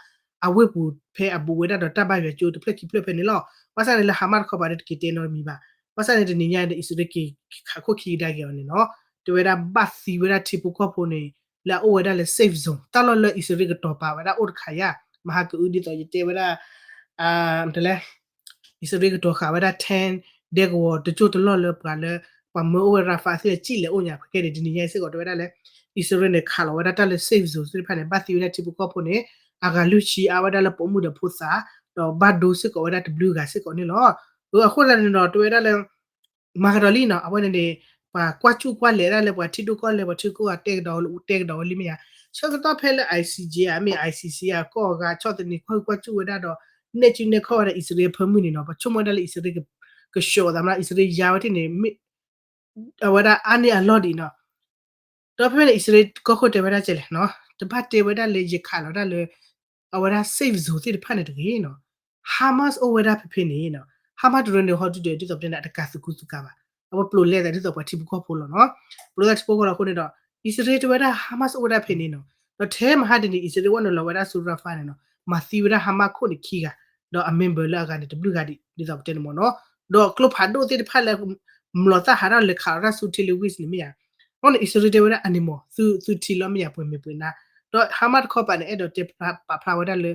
အဝ့ၢ်ပူၤ ဖဲအဘူးဝဲဒၣ်ဒီးတၢ်ဘၣ်ယွၤကၠိတဖျၢၣ်ခံဖျၢၣ်ဖဲန့ၣ်လီၤ. ဘၣ်ဆၣ်န့ၣ်လၢ Hamas တခီပၤဒီးတက့ၤတဲနီတမံၤဘၣ် ဘၣ်ဆၣ်န့ၣ်တနံၤညါဒီး အံၣ်စရ့လးက့ၤခးခိၣ်ခံကဒါက့ၤအီၤန့ၣ်နီၤ, တဲဝဲဒၣ်ဘၣ်သံဝဲဒၣ်ထံဖိကီၢ်ဖိန့ၣ် လၢအအိၣ်ဝဲဒၣ်လၢ safe zone တၢ်လီၢ်လၢအံၣ်စရ့လးကတီၤပာ်ဝဲဒၣ်အိၣ်တခါယါ, မဟါကအုဒ်သိးယတဲဝဲဒၣ် တလဲ အံၣ်စရ့လးကတီၤဃာ်ဝဲဒၣ် tank ဒဲကဝီၤတကၠိၢ်တလီၢ်လၢပှၤလၢ ပှၤမၢအိၣ်ဝဲ Rafah သ့ၣ်စံၣ်လဲၤအိၣ်ညါ ခဲကဲန့ၣ် တနံၤညါအံၤစ့ၢ်ကီးတဲဝဲဒၣ်လၢ အံၣ်စရ့လးန့ၣ် ခးလီၤဝဲဒၣ်တၢ်လၢ safe zone သ့ၣ်တဖၣ်န့ၣ် ဘၣ်သံဝဲဒၣ်ထံဖိကီၢ်ဖိန့ၣ် အဂၤလွံၢ်ဆံအါဝဲဒၣ်လၢပိာ်မုၣ်ဒီးဖိသၣ်, ဒီးဘၣ်ဒိစ့ၢ်ကီးဝဲဒၣ်တဘျုးဂၤစ့ၢ်ကီးန့ၣ်လီၤ. အဃိသတးန့ၣ်ဒီး တဲဝဲဒၣ်လၢ မၤကဒီးလံနီၤ, အဝဲန့ၣ်န့ၣ် ပှၤကွၢ်စူၣ်ကွၢ်လဲၤဒၣ်လၢပှၤထံဒိၣ်ကီၢ်လဲၢ် ပှၤထံကိၢ်ဂၤတဲကဒီးဝဲလၢ တဲကဒီးဝဲလံမ့ၢ်ဧါ, ဆၢကတီၢ်ဖဲလၢ I C J ဧါ မ့ၢ် I C C ဧါ ကီၢ်အဂၤဆီၣ်သနံးကွၢ်ဟုၣ်ကွၢ်စူၣ်ဝဲဒၣ်ဒီး နဲၣ်စုနဲၣ်ခီၣ်ဝဲဒၣ်အံၣ်စရ့လးအဖၢမုၢ်န့ၣ်နီၤ, ပှၤဆိကမိၣ်ဝဲဒၣ်လၢအံၣ်စရ့လး ကဆှီးသးမး အံၣ်စရ့လးယါဝဲထံၣ်န့ၣ် မ့ၢ် အဝဲဒၣ်အါန့ၢ်အလီၢ်ဒံးနီၤ. ဒီးဖဲဖဲန့ၣ် အံၣ်စရ့လးကီၢ်ခိၣ်တဲဝဲဒၣ်ကဲလဲၣ်နီၤ, တဘၣ်တဲဝဲဒၣ်လၢယခးလီၤဒၣ်လၢ အဝဲဒၣ် safe zone သ့ၣ်တဖၣ်န့ၣ်တဂ့ၤနီၤ. Hamas အိၣ်ဝဲဒၣ်ဖဲဖဲန့ၣ်နီၤ, Hamas တရၢန့ၣ် ဟီဒုဒီး ဒ်သိးပတဲန့ၣ် အတကးသူၣ်ကူသူၣ်ကၤဘၣ်, အဝဲပျိာ်လဲသးဒ်သိးပှၤထံဖိကီၢ်ဖိလီၤနီၤ, ပျိာ်လဲသးထံဖိကီၢ်ဖိလီၤအဃိန့ၣ်ဒီး အံၣ်စရ့လးတဲဝဲဒၣ် Hamas အိၣ်ဝဲဒၣ်ဖဲန့ၣ်နီၤ, ဒီးထဲမဟါတနံၤ အံၣ်စရ့လးဝဲနုာ်လီၤဝဲဒၣ်ဆူ Rafah န့ၣ်နီၤ, မၤသံဝဲဒၣ် Hamas ခိၣ်န့ၣ်ခံဂၤ, ဒီးအ member လၢအဂၤန့ၣ်တဘျုးဂၤဒံး ဒ်သိးပတဲန့ၣ်မ့ၢ်နီၤ, ဒီးကျိဖးဒိၣ်သ့ၣ်တဖၣ်လၢ မျိာ်သၣ်ဟးထီၣ်လဲၤခးလီၤတၢ်ဆူ Tel Aviv န့ၣ်မ့ၢ်ဧါ, အဃိန့ၣ် အံၣ်စရ့လးတဲဝဲဒၣ်အန့ၣ်မ့ၢ် သုထံၣ်လီၤမ့ၢ်ဧါ ပှဲၤမ့ၢ်ပှဲၤနၤ, ဒီး Hamas တခီပၤန့ၣ် အဲၣ်ဒိးတဲပာ်ဖျါဝဲဒၣ်လၢ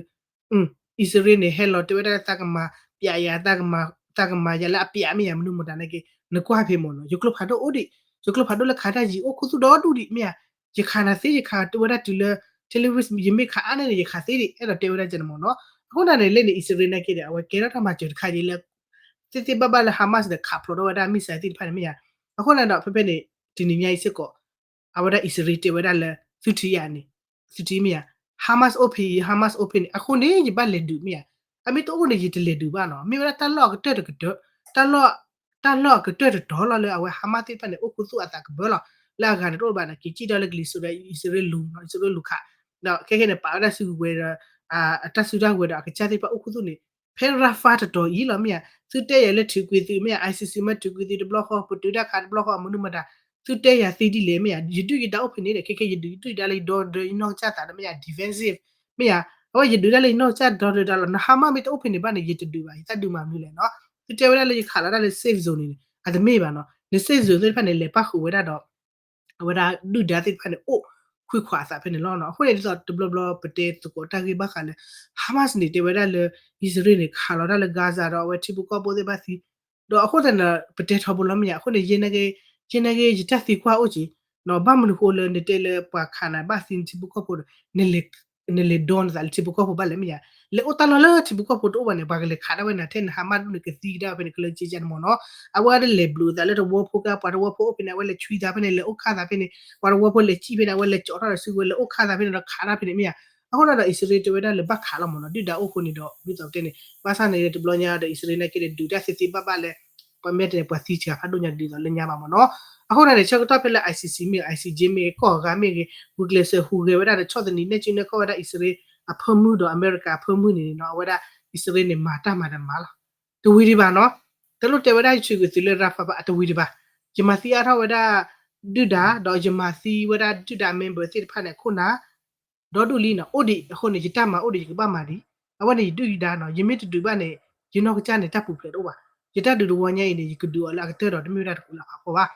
အံၣ်စရ့လးန့ၣ် ဟဲလီၤတဲဝဲဒၣ်လၢ သးကမၤပျးယၤ သးကမၤ သးကမၤယၤလၢအပျးမ့ၢ်ဧါ မနုၤမတၤနာ်က့ နကွၢ်ဖဲမ့ၢ်နီၤ, ယကျိဖးဒိၣ်အိၣ်ဒံး, ယကျိဖးဒိၣ်လၢခးတၢ်ယံၤအိၣ်ခူသူၣ်ဒီဒူၣ်ဒံးမ့ၢ်ဧါ, ယခးနၤသ့ ယခးတဲဝဲဒၣ်တုၤလၢ Tel Aviv ယမ့ၢ်ခးအါန့ၢ်န့ၣ် ယခးသ့ဒံး အဲၣ်ဒိးတဲဝဲဒၣ်ကဲန့ၣ်မ့ၢ်နီၤ, အဃိသတးန့ၣ် လၢန့ၣ် အံၣ်စရ့လးနာ်က့ဒီး အဝဲကဲထီၣ်တၢ်မၤစၢၤတခါယံၤလၢ သ့သ့ဘၣ်ဘၣ်လၢ Hamas ဒီးခးဖျိးထီၣ်ဝဲဒၣ် missile သ့ၣ်တဖၣ်န့ၣ်မ့ၢ်ဧါ, အဃိန့ၣ်ဒီး ဖဲဖဲန့ၣ် တနံၤညါအံၤစ့ၢ်ကီး အဝဲဒၣ်အံၣ်စရ့လးတဲဝဲဒၣ်လၢ သုထံၣ်ယၤန့ၣ်, သုထံၣ်မ့ၢ်ဧါ, Hamas အိၣ်ဖဲအံၤ Hamas အိၣ်ဖဲန့ၣ် အဃိန့ၣ် ယဘၣ်လဲၤဒုးမ့ၢ်ဧါ, အမ့ၢ်တအိၣ်န့ၣ် ယတလဲၤဒုးဘၣ်နီၤ, မ့ၢ်ဝဲဒၣ်တၢ်လီၢ်အကတၢၢ်တကတၢၢ်, တၢ်လီၢ် တၢ်လီၢ်အကတၢၢ်တတီၤလီၤလၢအဝဲ Hamas သ့ၣ်တဖၣ်န့ၣ် အိၣ်ခူသူၣ်အသးကဘၢလီၤ, လၢအဂၤန့ၣ်တအိၣ်ဘၣ်န့ၣ် က့ၤစံၣ်ဒီးလၢကလံၤစိးဒီး အံၣ်စရ့လးလူၤနီၤ, အံၣ်စရ့လးလူၤခး, ဒီးခဲခဲန့ၣ် ပာ်ဝဲဒၣ်စုကဝဲၤဒီး အတၢ်စုတၢ်ကဝဲၤဒီးအကစၢ်သ့ၣ်တဖၣ်အိၣ်ခူသူၣ်န့ၣ် ဖဲ Rafah တတီၤအံၤလီၤမ့ၢ်ဧါ, သုတဲယၤလၢထုးကွံာ်သုမ့ၢ်ဧါ, I C C မ့ၢ်ထုးကွံာ်သုတဘျီဃီ, ပတုာ်တၢ်ခးတဘျီဃီ မနုၤမတၤ, သုတဲယၤသ့ဒ်လဲၣ်မ့ၢ်ဧါ, ယဒုၣ်ယဒါအိၣ်ဖဲန့ၣ်ဒီး ခဲခဲယဒုး ယဒုၣ်ယဒါလၢယဒီတဒၢယနီၢ်ကစၢ်သးဒီးမ့ၢ်ဧါ, defensive မ့ၢ်ဧါ, အဝဲယဒုးဒၣ်လၢယနီၢ်ကစၢ်ဒီတဒၢလီၤ, န Hamas မ့ၢ်တအိၣ်ဖဲန့ၣ်ဘၣ်န့ၣ် ယတဒုးဘၣ်, ယတၢ်ဒုးမၤမနုၤလဲၣ်နီၤ, သုတဲဝဲဒၣ်လၢယခးလီၤတၢ်လၢ safe zone န့ၣ်န့ၣ် အတမ့ၢ်ဘၣ်နီၤ, န safe zone သ့ၣ်တဖၣ်န့ၣ် လဲၤပၣ်ဃုာ်ဝဲဒၣ်ဒီး အဝဲဒၣ်ဒုၣ်ဒါသ့ၣ်တဖၣ်န့ၣ် အိၣ်ခွံခွးအသးဖဲန့ၣ်လီၤ. အဃိန့ၣ်ဒ်သိးတဘျီဘျီပတဲသကိးတၢ်ဂ့ၢ်ဘၣ်ဃးလၢ Hamas န့ၣ် တဲဝဲဒၣ်လၢ အံၣ်စရ့လးန့ၣ် ခးလီၤတၢ်လၢ Gaza ဒီးအဝဲထံဖိကီၢ်ဖိသ့ၣ်ဘၣ်သံ, ဒီးအဃိသတးန့ၣ် ပတဲထီဘိလီၤမ့ၢ်ဧါ, အဃိန့ၣ် ယဲနာ်က့ ယဲနာ်က့ ယတၢ်သံကွၢ်အိၣ်က့ၤ ဘၣ်မနုၤဃိလၢနတဲလၢပှၤခးနၤဘၣ်သံနထံဖိကီၢ်ဖိဒီး နလဲၤဒီနသးလၢထံဖိကီၢ်ဖိဘၣ်လဲၣ်မ့ၢ်ဧါ, လဲၤအိၣ်တၢ်လီၢ်လၢထံဖိကီၢ်ဖိတအိၣ်ဘၣ်န့ၣ် ပှၤကလဲၤခးဒၣ်ဝဲနၤထဲနဟးမၢ်ဒူၣ်န့ၣ် ကသံကဒါဝဲဖဲန့ၣ် ကလၢက့ကန့ၣ်မ့ၢ်နီၤ, အဝဲဒၣ်လဲၤဘျုးသးလၢတဝီဖိက ပှၤတဝီဖိအိၣ်ဖဲန့ၣ် အဝဲလဲၤဆွံသးဖဲန့ၣ် လဲၤအိၣ်ခါသးဖဲန့ၣ်, ပှၤတဝီဖိလဲၤစံၣ်ဖဲန့ၣ် အဝဲလဲၤကၠီထီၣ်ဒီးစုကဝဲၤ လဲၤအိၣ်ခါသးဖဲန့ၣ်ဒီးခးတၢ်ဖဲန့ၣ်မ့ၢ်ဧါ, အဃိန့ၣ်ဒီး အံၣ်စရ့လးတဲဝဲဒၣ်လၢဘၣ်ခးလီၤမ့ၢ်နီၤ, ဒုၣ်ဒါအိၣ်ဃိန့ၣ်ဒီး ဒ်သိးပတဲန့ၣ် ဘၣ်ဆၣ်န့ၣ် တဘျီညါဒီး အံၣ်စရ့လးနာ်က့ဒီး ဒုးတၢ်သ့သ့ဘၣ်ဘၣ်လၢ ပှၤမ့ၢ်တဲန့ၣ် ပှၤသံစှၤဖးဒိၣ်ညါဒ်သိးလၢညါဘၣ်မ့ၢ်နီၤ, အဃိန့ၣ်န့ၣ် ဆၢကတီၢ်ဖဲလၢ I C C မ့ၢ်ဂ့ၤ I C J မ့ၢ်ဂ့ၤ ကီၢ်အဂၤမ့ၢ်ဂ့ၤ ဂုာ်ကျဲးစၢးဟူးဂဲၤဝဲဒၣ်ဒီး ဆီၣ်သနံးနဲၣ်စုနဲၣ်ခီၣ်ဝဲဒၣ် အံၣ်စရ့လးအဖၢမုၢ်ဒီး အမဲရကၤအဖၢမုၢ်န့ၣ်နီၤ, အဝဲဒၣ် အံၣ်စရ့လးန့ၣ် မၤတၢ်မၤတမၤလီၤ, တဝံၤဒံးဘၣ်နီၤ, တလိၣ်တဲဝဲဒၣ်ယဆိၣ်ဂ့ၤသုးလၢ Rafah ဘၣ် အတဝံၤဒံးဘၣ်, ယမၤသံအါထီၣ်ဝဲဒၣ် ဒုၣ်ဒါ ဒီးယမၤသံဝဲဒၣ်ဒုၣ်ဒါ member သ့ၣ်တဖၣ်န့ၣ် အခိၣ်နၢ် ဒီဒူၣ်လံနီၤ, အိၣ်ဒံးအဃိန့ၣ် ယတၢ်မၤအိၣ်ဒံး ယကဘၣ်မၤဒံး, အဝဲန့ၣ်ယဒုၣ်ယဒါနီၤ, ယမ့ၢ်တဒုးဘၣ်န့ၣ် ယနီၢ်ကစၢ်န့ၣ် တၢ်ပူၤဖျဲးတအိၣ်ဘၣ်, ယတၢ်ဒုးတဝီညါအံၤန့ၣ် ယကဒုးအီၤလၢအကတၢၢ်ဒီး တမ့ၢ်ဝဲဒၣ်တကူးလၢဖးဖီဘၣ်,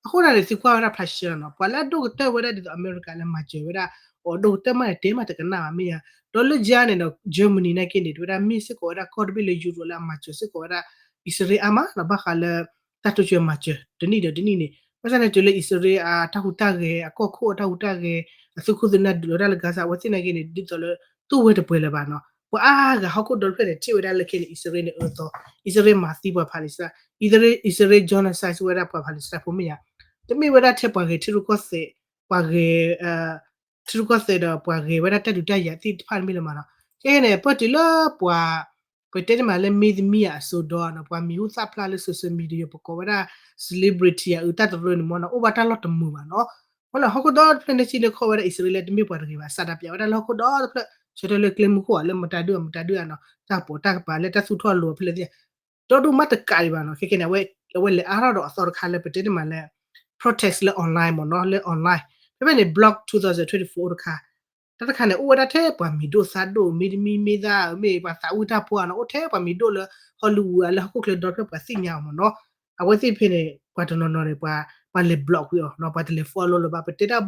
အဃိန့ၣ်န့ၣ် သုကွၢ်ဝဲဒၣ်ဖျါရှဲလီၤနီၤ, ပှၤလၢအဒိၣ်ကတၢၢ်ဝဲဒၣ်ဒ်သိးအမဲရကၤလၢမၤစၢၤဝဲဒၣ် အီၤဒိၣ်ကတၢၢ်မးန့ၣ် တဲမးတကနၣ်ဘၣ်မ့ၢ်ဧါ, ဒီးလၢယါန့ၣ်ဒီး Germany နာ်က့န့ၣ် တဝဲဒၣ်မ့ၢ်စ့ၢ်ကီးဝဲဒၣ်ကီၢ်တဘ့ၣ်လၢ Europe လၢအမၤစၢၤစ့ၢ်ကီးဝဲဒၣ် အံၣ်စရ့လးအါမးနီၤ, ဘၣ်ဃးလၢ တၢ်တိစၢၤမၤစၢၤ တနံၣ်ဒီးတနံၣ်န့ၣ်, ဘၣ်ဆၣ်န့ၣ် တုၤလၢအံၣ်စရ့လးအတၢ်ဟူးတၢ်ဂဲၤ အကီၢ်ခိၣ်အတၢ်ဟူးတၢ်ဂဲၤ အသုးခိၣ်သုးနၢ်ဒုးလီၤတၢ်လၢ Gaza အဝဲသ့ၣ်နာ်က့န့ၣ် ဒ်သိးလၢ သူၣ်ဝဲတပှဲၤလၢၤဘၣ်နီၤ, ပှၤအါဂၤဟီၣ်ခိၣ်ဒီတဖျၢၣ်န့ၣ် ထံၣ်ဝဲဒၣ်လၢခဲအံၤန့ၣ် အံၣ်စရ့လးန့ၣ်အၢသီ, အံၣ်စရ့လးမၤသံပှၤ Palestine, အံၣ်စရ့လး genocide ဝဲဒၣ်ပှၤ Palestine ဖိမ့ၢ်ဧါ, တမ့ၢ်ဝဲဒၣ်ထဲပှၤဂဲၤထံရူၢ်ကီၢ်သဲး, ပှၤဂဲၤ ထံရူၢ်ကီၢ်သဲးဒီးပှၤဂဲၤဝဲဒၣ်တၢ်ဒုးတၢ်ယၤသ့ၣ်တဖၣ်တမ့ၢ်လၢၤမးနီၤ, ခဲအံၤန့ၣ် ပၢၢ်တုၤလၢပှၤ ပတဲန့ၣ်မးလၢမ့တမံၤအစိဒီးနီၤ, ပှၤမံၤဟူသၣ်ဖျါလၢ social media ပကိးဝဲဒၣ် celebrity အတၢ်တရၢန့ၣ်မ့ၢ်နီၤ, အိၣ်ဘၣ်တၢ်လီၢ်တမုာ်ဘၣ်နီၤ, အဃိန့ၣ် ဟီၣ်ခိၣ်ဒီတဖျၢၣ်န့ၣ် စံးန့ၢ်ခီၣ်ဝဲဒၣ်အံၣ်စရ့လးတမ့ၢ်ပှၤတဂ့ၤဘၣ်, စးဒၣ်ပျးဝဲဒၣ်လၢဟီၣ်ခိၣ်ဒီတဖျၢၣ် ဆၢထၢၣ်လၢကျဲမုၢ်ခိၣ်ဧါ လၢမတၤဒုးမတၤဒုးဧါနီၤ, တၢ်ပိာ်တၢ်ကပၤလၢတၢ်သူၣ်ထီၣ်လိၤဖဲလဲၣ်သ့ၣ် ဒီဒူၣ်မးတကးဒံးဘၣ်နီၤ, ခဲခဲန့ၣ် အဝဲလဲၤအါထီၣ်ဒီးအသီတခါလၢပတဲန့ၣ်မးလၢ protest လၢ online မ့ၢ်နီၤ, လၢ online ဖဲဖဲန့ၣ် Block two thousand twenty-four တခါ, တၢ်တခါန့ၣ် အိၣ်ဝဲဒၣ်ထဲပှၤမံၤဒိၣ်သၣ်ဒိၣ် မ့တမံၤမ့ၢ်သၣ် မ့ၢ်ပှၤသးဝံၣ်တၢ်ဖိဧါနီၤ, အိၣ်ထဲပှၤမံၤဒိၣ်လၢ Hollywood ဧါ လၢဟီၣ်ခိၣ်ချၢဒီဖျၢၣ်ပှၤသ့ၣ်ညါအီၤမ့ၢ်နီၤ, အဝဲသ့ၣ်ဖဲန့ၣ် ပှၤတနီၤနီၤန့ၣ် ပှၤ ပှၤလဲၤ block ကွံာ်အီၤနီၤ, ပှၤတလဲၤ follow လၢၤဘၣ်. ပတဲတၢ်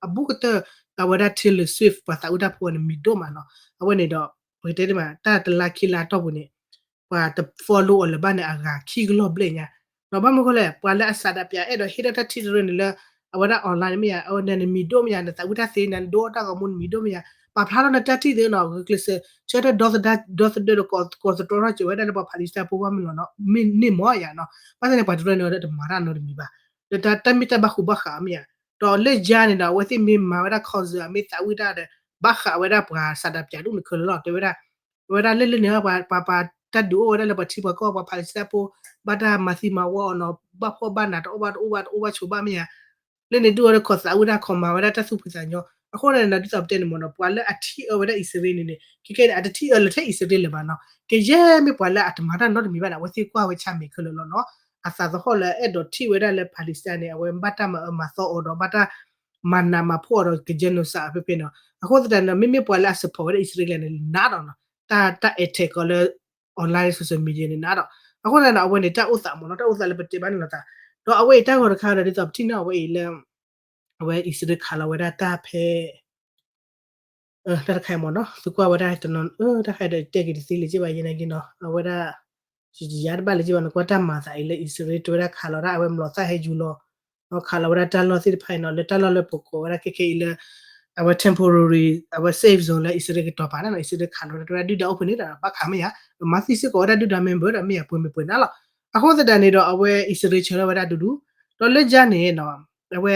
အဘူးကတၢၢ် အဝဲဒၣ် Taylor Swift ပှၤသးဝံၣ်တၢ်ဖိန့ၣ် မံၤဒိၣ်မးနီၤ. အဝဲန့ၣ်ဒီး ပကတဲတ့ၢ်မး တၢ်တလါခံလါအတီၢ်ပူၤန့ၣ် ပှၤတ follow အီၤလၢၤဘၣ်န့ၣ် အဂၤခံကလီၢ်ဘျဲၣ်ညါ. ဒီးဘၣ်မနုၤအဃိလဲၣ် ပှၤလၢအဆန္ဒပြ အဲၣ်ဒိးဟ့ၣ်ဒီးတၢ်ထံၣ်တရၢန့ၣ်လၢ အဝဲဒၣ် online န့ၣ်မ့ၢ်ယါ, အဝဲန့ၣ်နမံၤဒိၣ်မ့ၢ်ယါ, နသးဝံၣ်တၢ်သ့ နဒိအီၣ်တၢ်ဂီၤမူနမံၤဒိၣ်မ့ၢ်ယါ, ပာ်ဖျါထီၣ်နတၢ်ထံၣ်သ့နီၤ, ဂုာ်ကျဲးစၢး ဆၢထၢၣ်ဒီသဒၢ ဒီသဒၢဒီး ကိးသတြီထီၣ်စၢၤဝဲဒၣ်လၢပှၤ Palestine ဖိဘၣ်မ့ၢ်လီၤနီၤ, မ့ၢ်န့ၢ်မ့ၢ်ယါနီၤ. ဘၣ်ဆၣ်န့ၣ် ပှၤတရၢန့ၣ်ဒီးတမၤတၢ်နီတမံၤဘၣ်. ဒီးတၢ်မ့ၢ်တၢ်ဘၣ်ဃူဘၣ်ဃးအီၤမ့ၢ်ယါ, ဒီးလၢယါန့ၣ်ဒီး အဝဲသ့ၣ်မ့ၢ်မၤဝဲဒၣ် concert မ့ၢ်သးဝံၣ်တၢ်ဒီး ဘၣ်ဃးဝဲဒၣ်ပှၤဆန္ဒပြဒူၣ်န့ၣ်ခဲလၢာ်လီၤ. တဲဝဲဒၣ် အဝဲဒၣ်လၢလၢန့ၣ် ပှၤ ပှၤ ပှၤတၢ်ဒုးအိၣ်ဝဲဒၣ်လၢပှၤထံပှၤကီၢ် ပှၤ Palestine ဖိ ဘၣ်တၢ်မၤသံမၤဝီအီၤနီၤ, ဘၣ်ဖှီၣ်ဘၣ်နးတအိၣ်ဘၣ်တအိၣ်ဘၣ်တအိၣ်ဘၣ်ဆိးဘၣ်မ့ၢ်ယါ, လၢန့ၣ်ဒုးအီၤဒီး ခိးသးဝံၣ်တၢ် ခိးမၤဝဲဒၣ်တၢ်သူၣ်ဖှံသးညီ. အဃိန့ၣ်ဒီး ဒ်သိးပတဲန့ၣ်မ့ၢ်နီၤ, ပှၤလၢအထံၣ်အၢဝဲဒၣ်အံၣ်စရ့လးန့ၣ်န့ၣ် ခဲကဲန့ၣ် အတထံၣ်အၢလၢထဲအံၣ်စရ့လးလၢၤဘၣ်နီၤ. ကယဲၢ်မ့ၢ်ပှၤလၢအတမၤတၢ်နီတမံၤဘၣ်န့ၣ် အဝဲသ့ၣ်ကွၢ်ဝဲဆၣ်မဲာ်ခဲလၢာ်လီၤနီၤ. အသးသဟီၣ်လၢအဲၣ်ဒိးထံၣ်ဝဲဒၣ်လၢ Palestine န့ၣ် အဝဲဘၣ်တၢ်မၤအၢမၤသီအီၤဒီး ဘၣ်တၢ်မၤနးမၤဖှီၣ်အီၤဒီး က genocide ဖဲဖဲနီၤ. အဃိသတးန့ၣ် မ့မ့ၢ်ပှၤလၢအ support ဝဲဒၣ်အံၣ်စရ့လးန့ၣ် နးဒီးနီၤ, တၢ် တၢ် attack ကီးလၢ online social media န့ၣ်နးဒီး အဃိသတးန့ၣ် အဝဲန့ၣ် တၢ်အိၣ်သးမ့ၢ်နီၤ, တၢ်အိၣ်သးလၢပတဲဘၣ်န့ၣ်လီၤသး. ဒီးအဝဲအံၤတၢ်ဂီၤတခါဒီး ဒ်သိးပထံၣ်န့ၢ်အဝဲအံၤလၢ အဝဲအံၣ်စရ့လးခးလီၤဝဲဒၣ်တၢ်ဖဲ တၢ်တခါအံၤမ့ၢ်နီၤ, သုကွၢ်ဝဲဒၣ်တနီၤ တၢ်ခါအံၤဒီးတဲက့ၤတသ့လၢၤက့ဘၣ်ယဲနာ်က့နီၤ, အဝဲဒၣ် ယယါတဘၣ်လၢၤက့ဘၣ် နကွၢ်တၢ်မၤသးအံၤလၢအံၣ်စရ့လးတဲဝဲဒၣ်ခးလီၤဒၣ် အဝဲမျိာ်သၣ်ဟဲယူၤလီၤ ဒီးခးလီၤဝဲဒၣ်တၢ်လီၢ်သ့ၣ်တဖၣ်အံၤနီၤ, လၢတၢ်လီၢ်လၢပကိးဝဲဒၣ်ခဲခဲအံၤလၢ အဝဲ temporary အဝဲ safe zone လၢအံၣ်စရ့လးကတီၤပာ်န့ၣ်နီၤ, အံၣ်စရ့လးခးလီၤဝဲဒၣ် တဲဝဲဒၣ်ဒုၣ်ဒါအိၣ်ဖဲန့ၣ်ဒီး ဘၣ်ခးမ့ၢ်ယါ, မၤသံစ့ၢ်ကီးဝဲဒၣ်ဒုၣ်ဒါ member ဒီးမ့ၢ်ယါပှဲၤမ့ၢ်ပှဲၤနၤလီၤ. အဃိသတးန့ၣ်ဒီး အဝဲအံၣ်စရ့လးဆၢထၢၣ်ဝဲဒၣ်ဒူဒူ, ဒီးလၢယါန့ၣ်နီၤ, အဝဲ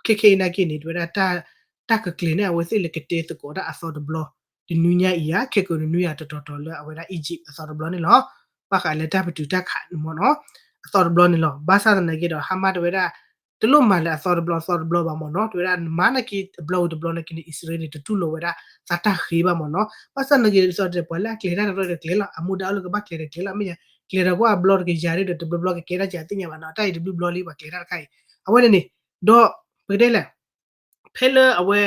ခဲခဲအံၤနာ်က့န့ၣ် တဲဝဲဒၣ် တၢ်ကကျဲၤန့ၣ် အဝဲသ့ၣ်လၢကတဲသကိးတၢ်အသီတဘျီ တနွံညါအံၤဧါ, ခဲကနွံအံၤတတီၤတီၤလၢအဝဲဒၣ် Egypt အသီတဘျီန့ၣ်လီၤ. ဘၣ်ဃးလၢတၢ်ပတုာ်တၢ်ခးန့ၣ်မ့ၢ်နီၤ, အသီတဘျီန့ၣ်လီၤ. ဘၣ်ဆၣ်သနာ်က့ဒီး Hamas တဲဝဲဒၣ် တလိၣ်မၤလၢအသီတဘျီ အသီတဘျီဘၣ်မ့ၢ်နီၤ, တဲဝဲဒၣ် နမၤနာ်က့တဘျီဝံၤတဘျီနာ်က့န့ၣ် အံၣ်စရ့လးန့ၣ် တတူၢ်လိာ်ဝဲဒၣ် သးတၢ်ဃ့ဘၣ်မ့ၢ်နီၤ. ဘၣ်ဆၣ်သနာ်က့ ဒ်သိးတဲ ပှၤလၢအကျဲၤတၢ်တရၢဒီးကျဲၤလီၤ, အမူဒါအိၣ်လၢကဘၣ်ကျဲၤဒီးကျဲၤလီၤ မ့ၢ်ယါ, ကျဲၤဒီးကွၢ်အဘျီတကယၤဒီး တဘျီဘျီကကဲထီၣ်ကဲသ့ၣ်ညါဘၣ်နီၤ, တၢ်အံၤတဘျုးဘျီလံ ပှၤကျဲၤတၢ်တခါအံၤ, အဝဲန့ၣ်န့ၣ်, ဒီး ပကတဲလဲၣ် ဖဲလၢအဝဲ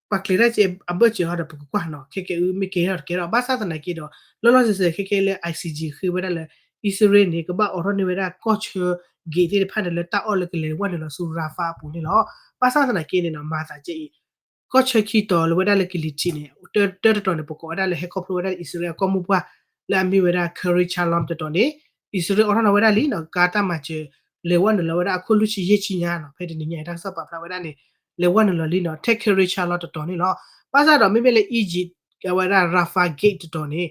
ပှၤကျဲၤတၢ်ကဲအဘၢၣ်စၢၤဟီဒီး ပကကွၢ်နီၤ, ခဲကဲအံၤမ့ၢ်ကဲထီၣ်တကဲထီၣ်, ဘၣ်ဆၣ်သနာ်က့ဒီး လီၤလီၤဆဲးဆဲးခဲကဲလၢ ICJ ဃ့ဝဲဒၣ်လၢ အံၣ်စရ့လးန့ၣ် ကဘၣ်အိးထီၣ်န့ၢ်ဝဲဒၣ်ကီၢ်ဆၢ gate သ့ၣ်တဖၣ်န့ၣ် လၢတၢ်အီၣ်လၢကလဲၤဝဲနုာ်လီၤဆူ Rafah အပူၤန့ၣ်လီၤ. ဘၣ်ဆၣ်သနာ်က့န့ၣ်နီၤ မၤသးကဲအံၤ ကီၢ်ဆၢခံတီၤလၢဝဲဒၣ်လၢကလံၤထံးန့ၣ် တၢတတီၤန့ၣ် ပကိးဝဲဒၣ်လၢ ဟဲခီဖျိဝဲဒၣ်အံၣ်စရ့လးအကီၢ်မိၢ်ပှၢ် လၢအမ့ၢ်ဝဲဒၣ် Karem Shalom တတီၤန့ၣ် အံၣ်စရ့လးအိးထီၣ်န့ၢ်ဝဲဒၣ်လံနီၤ, ကါတၢ်မၤစၢၤ လဲၤဝဲနုာ်လီၤဝဲဒၣ်အခိၣ်လွံၢ်ဆံယဲၢ်ဆံညါနီၤ, ဖဲတနံၤညါအံၤ တၢ်ကစီၣ်ပာ်ဖျါဝဲဒၣ်န့ၣ် လဲၤဝဲနုာ်လီၤလံနီၤ, ထဲ Karem Shalom တတီၤန့ၣ်လီၤ. ဘၣ်ဆၣ်ဒီးမ့မ့ၢ်လၢ Egypt အဝဲဒၣ် Rafah gate တတီၤန့ၣ်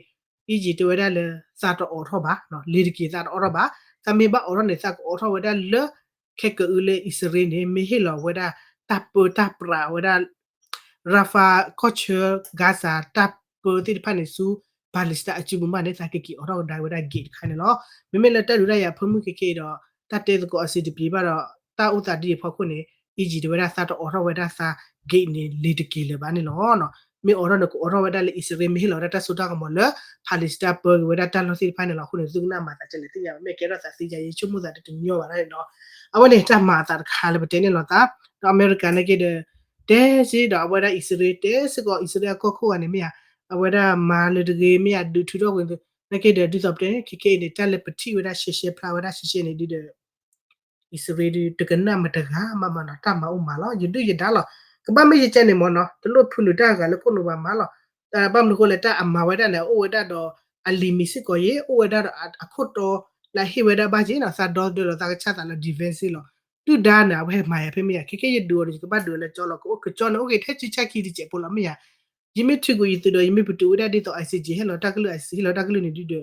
Egypt တဲဝဲဒၣ်လၢ သးတအိးထီၣ်ဘၣ်, လ့ၤတက့ၤသးတအိးထီၣ်ဘၣ်, သးမ့ၢ်ဘၣ်အိးထီၣ်န့ၣ် သးကအိးထီၣ်ဝဲဒၣ်လၢ ခဲကအုလၢအံၣ်စရ့လးန့ၣ် မ့ၢ်ဟ့ၣ်လီၤဝဲဒၣ် တၢ်ပၢတၢ်ပြးဝဲဒၣ် Rafah ကီၢ်ဆၢ Gaza တၢ်ပၢသ့ၣ်တဖၣ်န့ၣ်ဆူ Palestine အစုပူၤမးန့ၣ် သးကက့ၤအိးထီၣ်ကဒါဝဲဒၣ် gate တခါန့ၣ်လီၤ. မ့မ့ၢ်လၢတၢ်ဒုးတၢ်ယၤအဖၢမုၢ်ခဲခဲအံၤဒီး တၢ်တဲသကိးအဆင်တပြေဘၣ်ဒီး တၢ်အိၣ်သးဒ်အံၤအဖီခိၣ်န့ၣ် Egypt တဲဝဲဒၣ်သးတအိးထီၣ်ဝဲဒၣ်သး gate န့ၣ် လ့ၤတက့ၤလၢၤဘၣ်န့ၣ်လီၤ. မ့ၢ်အိးထီၣ်န့ၣ် ကအိးထီၣ်ဝဲဒၣ်လၢအံၣ်စရ့လး မ့ၢ်ဟ့ၣ်လီၤဝဲဒၣ်တၢ်စိတၢ်ကမီၤလၢ Palestine ပၢက့ၤဝဲဒၣ်တၢ်လီၢ်သ့ၣ်တဖၣ်န့ၣ်လီၤ. အဃိန့ၣ် သုကနၣ်မၤသးကလဲၣ်သ့ၣ်ညါဘၣ်, မ့ၢ်ကဲထီၣ်သးသ့ယၤ ယဆိကမိၣ်သးတတညီဘၣ်န့ၣ်ဒီး အဝဲန့ၣ် တၢ်မၤအသးတခါလၢပတဲန့ၣ်လီၤသး, ဒီးအမဲရကၤနာ်က့ဒီး တဲစ့ဒီးအဝဲဒၣ်အံၣ်စရ့လး တဲစ့ၢ်ကီးအံၣ်စရ့လးအကီၢ်ခိၣ်ဂၤန့ၣ်မ့ၢ်ဧါ, အဝဲဒၣ်မၤလၢတဂ့ၤ မ့ၢ်ဧါ ဒုးထုးထီၣ်ကွံာ်နာ်က့ဒီး ဒ်သိးပတဲန့ၣ် ခဲခဲအံၤန့ၣ် တၢ်လၢပထံၣ်ဝဲဒၣ်ရှဲရှဲဖျါဝဲဒၣ်ရှဲရှဲန့ၣ်ဒ်ဒီး အံၣ်စရ့လးဒုး တကနၣ်မတၤတဂၤမးမးနီၤ, တၢ်မၤအိၣ်မးလီၤ, ယဒုၣ်ယဒါလီၤ, ကဘၣ်မ့ၢ်ယကဲန့ၣ်မ့ၢ်နီၤ, တလိၣ်ဖုးနုာ်တၢ်ဂၤလၢခိၣ်နူာ်ဘၣ်မးလီၤ. ဘၣ်မနုၤအဃိလဲၣ် တၢ်အမၤဝဲဒၣ်န့ၣ် အိၣ်ဝဲဒၣ်ဒီး အလံာ်မံၤစ့ၢ်ကီးယဲ အိၣ်ဝဲဒၣ်ဒီးအခိၣ်တီလၢအဟ့ၣ်ဝဲဒၣ်ဘၣ်က့နီၤ, သးဒီသဒၢလီၤသးကဆၣ်သးလၢ defense လီၤ. ဒုၣ်ဒါန့ၣ် အဝဲမၤယၤဖဲမ့ၢ်ယၤ ခဲခဲယဒုးအီၤဒီး ယကဘၣ်ဒုးအီၤလၢကၠီလီၤ, ကအိၣ်ကၠီန့ၣ် အိၣ်က့ၤထဲစုဆၣ်ခံတစဲးဖိလီၤမ့ၢ်ယၤ ယမ့ၢ်ထုးကွံာ်ယသုးဒီး ယမ့ၢ်ပတုာ်ဝဲဒၣ်ဒ်သိး ICJ ဟ့ၣ်လီၤတၢ်ကလုၢ် ICJ ဟ့ၣ်လီၤတၢ်ကလုၢ်န့ၣ်ဒ်ဒီး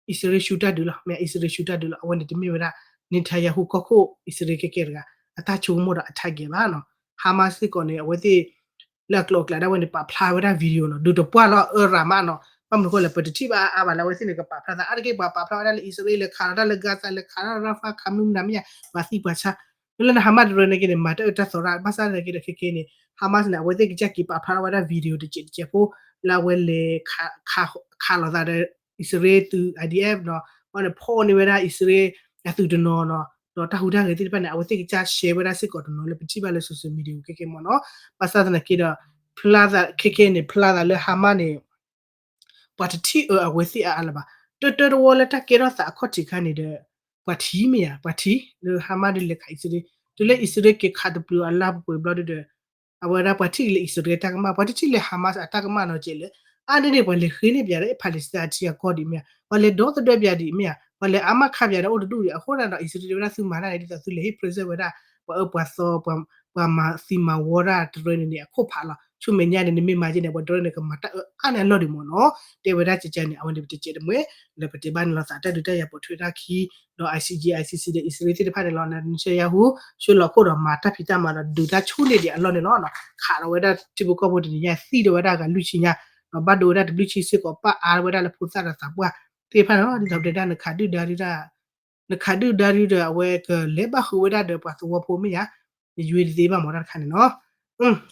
အံၣ်စရ့လးဆူတၢ်ဒုးလီၤ, မ့ၢ်အံၣ်စရ့လးဆူတၢ်ဒုးလီၤ. အဝဲန့ၣ်တမ့ၢ်ဝဲဒၣ် Netanyahu ကီၢ်ခိၣ် အံၣ်စရ့လးခဲကဲတဂၤ အတၢ်ဆိကမိၣ်ဒီးအ target ဘၣ်နီၤ. Hamas စ့ၢ်ကီးန့ၣ် အဝဲသ့ၣ် လၢအကျိၤအကျဲဒၣ်ဝဲန့ၣ် ပာ်ဖျါဝဲဒၣ် video နီၤ, ဒုးတပှၢ်လီၤအၢရၤမးနီၤ. ဘၣ်မနုၤအဃိလဲၣ် ပတထံၣ်ဘၣ်အါအါဘၣ်လၢအဝဲသ့ၣ်န့ၣ် ကပာ်ဖျါသး အါတက့ၢ်ပှၤပာ်ဖျါဝဲဒၣ်လၢအံၣ်စရ့လးလဲၤခးလီၤတၢ်လၢ Gaza လဲၤခးလီၤ Rafah ခးမနုၤမတၤမ့ၢ်ယါ ပှၤသံပှၤဆါ လၢလၢ Hamas တရၢန့ၣ်က့န့ၣ် မၤတၢ်အၢတၢ်သီရၣ် ဘၣ်ဆၣ်သနာ်က့ဒီးခဲကဲန့ၣ် Hamas န့ၣ် အဝဲသ့ၣ်ကစၢ်က့ၤပာ်ဖျါထီၣ်ဝဲဒၣ် video တစဲးတစဲးဖိ လၢအဝဲလဲၤ ခးလိာ်သးဒီး အံၣ်စရ့လးသုး IDF နီၤ, ဘၣ်န့ၣ် ဖီၣ်န့ၢ်ဝဲဒၣ်အံၣ်စရ့လးအသုးတနီၤနီၤ, ဒီးတၢ်ဟူးတၢ်ဂဲၤသ့ၣ်တဖၣ်န့ၣ် အဝဲသ့ၣ်ကစၢ် share ဝဲဒၣ်စ့ၢ်ကီးတနီၤလၢပထံၣ်ဘၣ်လၢ social media ခဲကဲမ့ၢ်နီၤ. ဘၣ်ဆၣ်သနာ်က့ဒီး ဖျါသးခဲကဲန့ၣ် ဖျါသးလၢ Hamas န့ၣ် ပှၤတထံၣ်အၢအဝဲသ့ၣ်အါအါလၢၤဘၣ်. တၢတၢတဝီလၢတၢ်ကဲထီၣ်သးအခီၣ်ထံးခါန့ၣ်ဒီး ပှၤထံၣ်မ့ၢ်ဧါ, ပှၤထံၣ် လၢဟါမးဒ်လဲၣ်ခးအံၣ်စရ့လး, တုၤလၢအံၣ်စရ့လးက့ၤခးတပျုာ်အလါပှဲၤပှဲၤဘျီဒုဒီး အဝဲဒၣ်ပှၤထံၣ်က့ၤလၢအံၣ်စရ့လးတၢ်ကမၣ်, ပှၤတထံၣ်လၢဟါမးအတၢ်ကမၣ်နီၤကဲးလဲၣ်. အါန့ၢ်န့ၣ် ပှၤလဲၤဃ့န့ၢ်ပၠးဒီး Palestine အထံအကီၢ်ဒံးမ့ၢ်ဧါ, ပှၤလဲၤဒီသဒၢပၠးဒံးမ့ၢ်ဧါ, ပှၤလဲၤအါမးခးပၠးဒီးအိၣ်တဒူၣ်ဒံး. အဃိဒၣ်ဒီး အံၣ်စရ့လးတဲဝဲဒၣ် သုမၤတၢ်န့ၣ် ဒ်သိးသုလဲၤဟ့ၣ် present ဝဲဒၣ် ပှၤအၢပှၤသီ ပှၤမၤသံမၤဝီတၢ်တရၢန့ၣ်န့ၣ် အခိၣ်ဖးလီၤ. ဆူမဲာ်ညါန့ၣ် နမ့ၢ်မၤက့န့ၣ် ပှၤတရၢန့ၣ် ကမၤတၢ်အၢအါန့ၢ်အလီၢ်ဒံးမ့ၢ်နီၤ. တဲဝဲဒၣ်ကကဲန့ၣ် အဝဲန့ၣ်ပတကဲတမှဲ လၢပတဲဘၣ်န့ၣ်လီၤသး တၢ်ဒုးတၢ်ယၤပိာ်ထွဲတၢ်ခံ ဒီး ICJ ICC ဒီးအံၣ်စရ့လးသ့ၣ်တဖၣ်န့ၣ်လီၤ Netanyahu ဆှၢလီၤခိၣ်ဒီးမၤတၢ်ဖံးတၢ်မၤဒီးဒုးတၢ်ဆိန့ၢ်ဒံးအလီၢ်န့ၣ်လီၤ. ခးလီၤဝဲဒၣ်ထံဖိကီၢ်ဖိတနံၤညါ သံဒိးဝဲဒၣ်ဂၤလွံၢ်ဆံညါ, ဒီးဘၣ်ဒိဝဲဒၣ်တဘျုးဆံစ့ၢ်ကီး ပာ်အါဝဲဒၣ်လၢဖိသၣ်ဒီးသးပှၢ်သ့ၣ်တဖၣ်န့ၣ်လီၤ. ဒ်သိးပတဲဒၣ် နခးဒုၣ်ဒါဒုၣ်ဒါ နခးဒုၣ်ဒါဒုၣ်ဒါ အဝဲကလဲၤဘၣ်ဃုာ်ဝဲဒၣ်ဒီးပှၤသဝီဖိမ့ၢ်ဧါ, နယွ့တသ့ဘၣ်မ့ၢ်တၢ်တခါန့ၣ်နီၤ.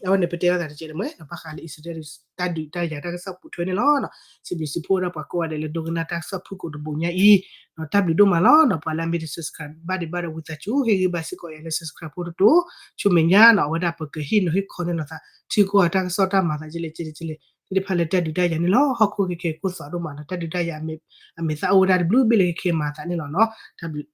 အဝဲန့ၣ်ပတဲလိာ်သးတကဲးတမှဲ ဒီးဘၣ်ဃးလၢအံၣ်စရ့လး တၢ်ဒုးတၢ်ယၤတၢ်ကစီၣ်ပိာ်ထွဲန့ၣ်လီၤ. စံးဘျုးစံးဖှိၣ်ဝဲဒၣ်ပှၤကိးဂၤဒဲးလၢဒိကနၣ်တၢ်ကစီၣ်ဖုၣ်ကိာ်တဘိးညါအံၤ, ဒီးတၢ်ဘျုးဒိၣ်မးလီၤ. ဒီးပှၤလၢအမ့ၢ်တ subscribe ဘၣ်ဒံးဘၣ်ဒီးဝံသးစူၤ ဟ့ၣ်ဂံၢ်ဘါစ့ၢ်ကီးယၤလၢ subscribe ဖိတတိၤ, ဆူမဲာ်ညါနီၤ အဝဲဒၣ်ပကဟ့ၣ်နီၤဟ့ၣ်ခီန့ၣ်လီၤသး ထံကီၢ်တၢ်ကစီၣ်တၢ်မၤသးကလဲၣ်ကလဲၣ်ကလဲၣ် သ့ၣ်တဖၣ်လၢတၢ်ဒုးတၢ်ယၤန့ၣ်လီၤ. ဟီၣ်ခိၣ်ခဲခဲကိၢ်သးဒိၣ်မးနီၤ တၢ်ဒုးတၢ်ယၤ အမဲာ်သၣ်အိၣ်ဝဲဒၣ်တဘျုးဘ့ၣ်လၢခဲခဲမၤသးန့ၣ်လီၤနီၤ. တၢ်ဘျုး